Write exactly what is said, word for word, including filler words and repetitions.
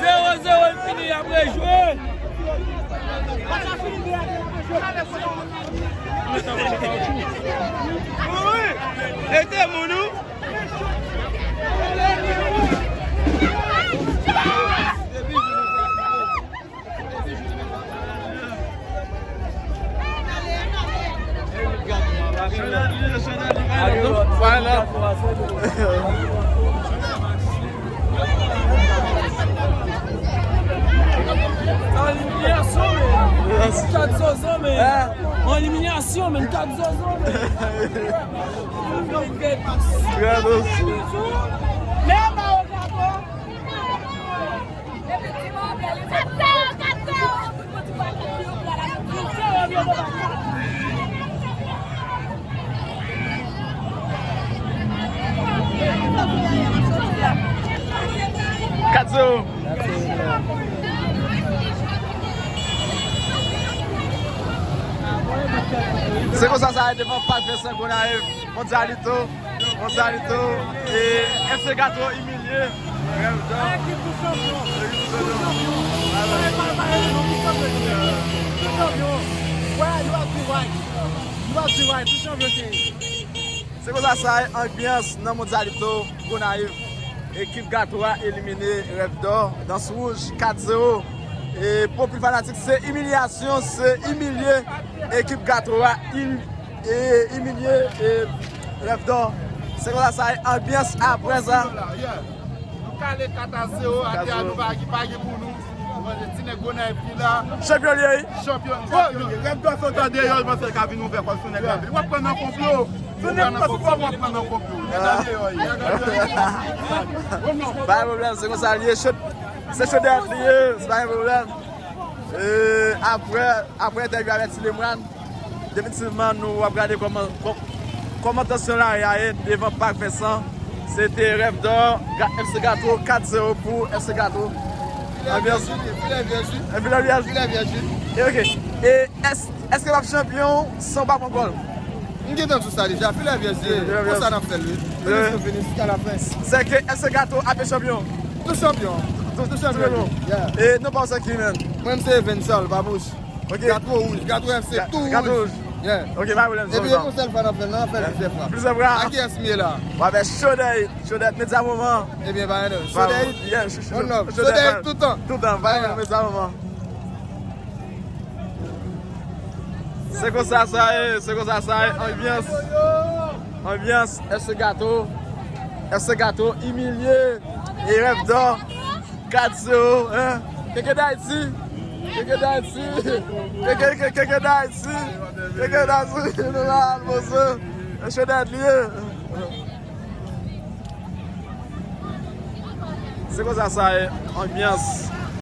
Zewo zewo, fini, apre jwe. Ede moun ou. Fire up. An eliminasyon, men. Yes. Kat zozo, men. An eliminasyon, men. Kat zozo, men. Bravo. Men, ba, kat zewo. Se konsa sa ye devan Pak Vensan Gonayiv, Mondyalito. Mondyalito, e F C Gato imilye Rèv Dò. Ekip pou chanpyon. Ekip pou chanpyon. Pale, pale, pale, non, pou chanpyon. Pou chanpyon. Wè, you have to right. You have to right. Pou chanpyon, se. Se konsa sa ye, anbyans nan Mondyalito, Gonayiv. Ekip Gato a elimine Rèv Dò, Dans Wouj, kat zewo. E pou anpil fanatik, se imilyasyon, se imilye ekip Gato a. E imilye, e Rèv Dò. Se konsa sa ye, anbyans apre sa. Nou kale kat a zewo, atè a nou pa, pa gen pou nou. Mwen se ti nèg Gonayiv ki la. Chanpyon li ye, wi. Chanpyon, chanpyon. Rèv Dò sot an deyò, l panse l ka vin ouvè kò l sou nèg la. W ap pran nan konplo. Sou nèg la, sou kò w ap pran nan konplo. Nèg an deyò, wi. Pa gen pwoblèm, se konsa l ye. Cho-, se Chodèt li ye, se pa gen pwoblèm. E apre, apre entèvyou avèk Ti Lemwàn, definitivman, nou ap gade kòman, kò-, kòman tansyon la ye devan Pak Vensan. Se te Rèv Dò, Ga-, F C Gato, kat zewo pou F C Gato. Anbyans. Filè vyèj, wi. Filè vyèj. Filè vyèj, wi. E, ok. E èske, èske w ap chanpyon san w pa pran gòl? M gentan di w sa deja, filè vyèj, se konsa n ap fè l, wi. Finish nou finish, jiska lafen. Sèke F C Gato ap chanpyon. Tou chanpyon. Tou, tou chanpyon. Yeah. E non pa w se ki, menm? Mwen, m se Evensol, Babouch. Ok. Gato wouj, Gato F C, tou wouj. Gato wouj. Yeah. Ok, pa pwoblèm. Epi e yon sèl fwa n ap fè l, n ap fè l plizyè fwa. Plizyè fwa. A kiyès m ye la? W avèk Chodèt, Chodèt Medya Moman. Ebyen, pa gen. Chodèt. Yeah, Cho-, Cho-, one love. Chodèt toutan. Toutan, pa gen Medya Moman. Se konsa sa ye, se konsa sa ye, anbyans. Anbyans, F C Gato. F C Gato imilye e Rèv Dò. Kat zewo, hein? Keke Dayiti. Keke Dayiti. Keke, keke, keke Dayiti. Keke Dayiti. Nou la, bozo. Chodèt li ye. Se konsa sa ye, anbyans.